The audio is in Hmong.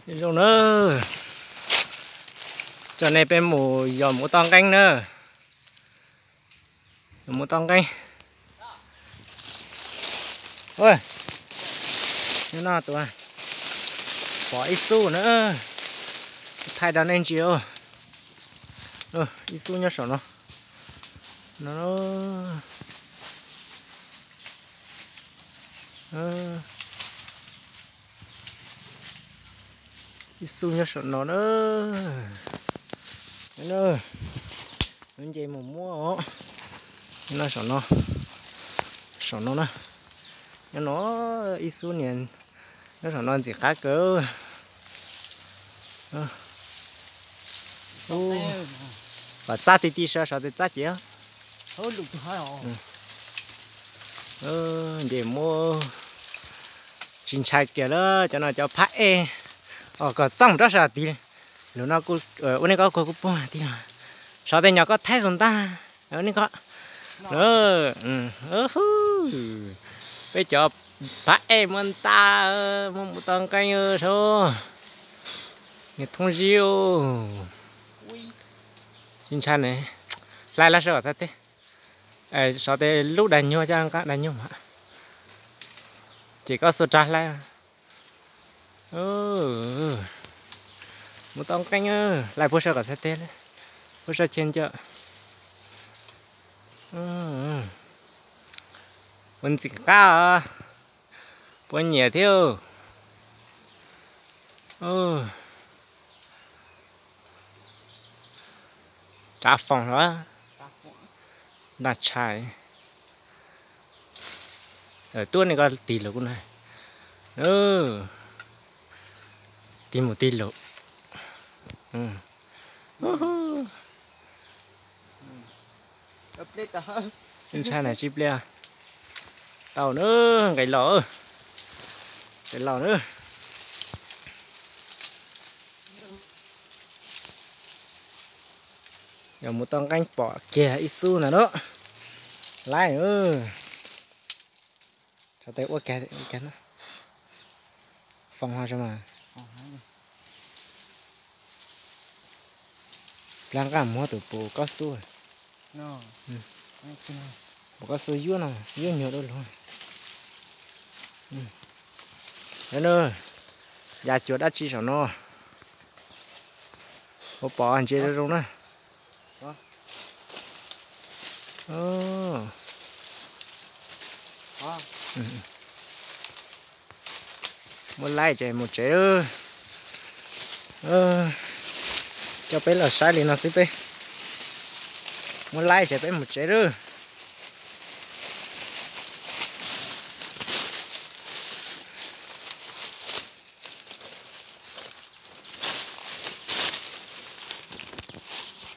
Zoo na, coj nej peb mus yos mus toj nqeeb na. Yos mus toj nqeeb. Nyob no tus, pom ib xub na, thaij rau nej ntsia. Ib xub nyob saum no. Ib xub nyob saum no na. Nce mus muab os. Nyob saum no, saum no na. Nyob no ib xub niag, nyob saum no ntxim qab kawg. Kom txaj ti ti sav, sav tes txaj ces. Nce muab, tsis ntshai kiag lawm, cov no cov phab ej, os kom txooj rau sab tid. Lus no kuj ua nej koj kuj puag tid los, sav tes nyom koj thaij xus ntag. Nej koj, peb cov phab ej muab nta, muab mus toj nqeeb sav, niag thoob zib. Tsis ntshai ne, hlais los sav kom txhais teg, sav tes lub dag nyuag coj nqa dag nyuag mas, ces koj xuas rab hlais. Mus toj nqeeb, hlais puag sav kom txhais teg, puag sav cheb ncaj. Ua ntxim qab, puas nyiam thiab. Rab foom los, ntaj tshais. Tuaj nej koj tig lawm kuv na. Tig mus tig lawm. Ntshai na, tsib pliag tau na, nqis los, nqis los na. Yog mus toj nqeeb pom kiag ib xub ntawm no, laib. Sav tes ua kiag, ua kiag na. Foom ho mas, plag nqaj muab tus pus kaub xub, pus kaub xub yuav no, yuav nyuag dua luag. Ya cuag dab tsi saum no, ua pom ntsia zoo zoo na. Muab laib ces mus tsev. Coj peb los saib li no xwb peb. Muab laib ces peb mus tsev lawm.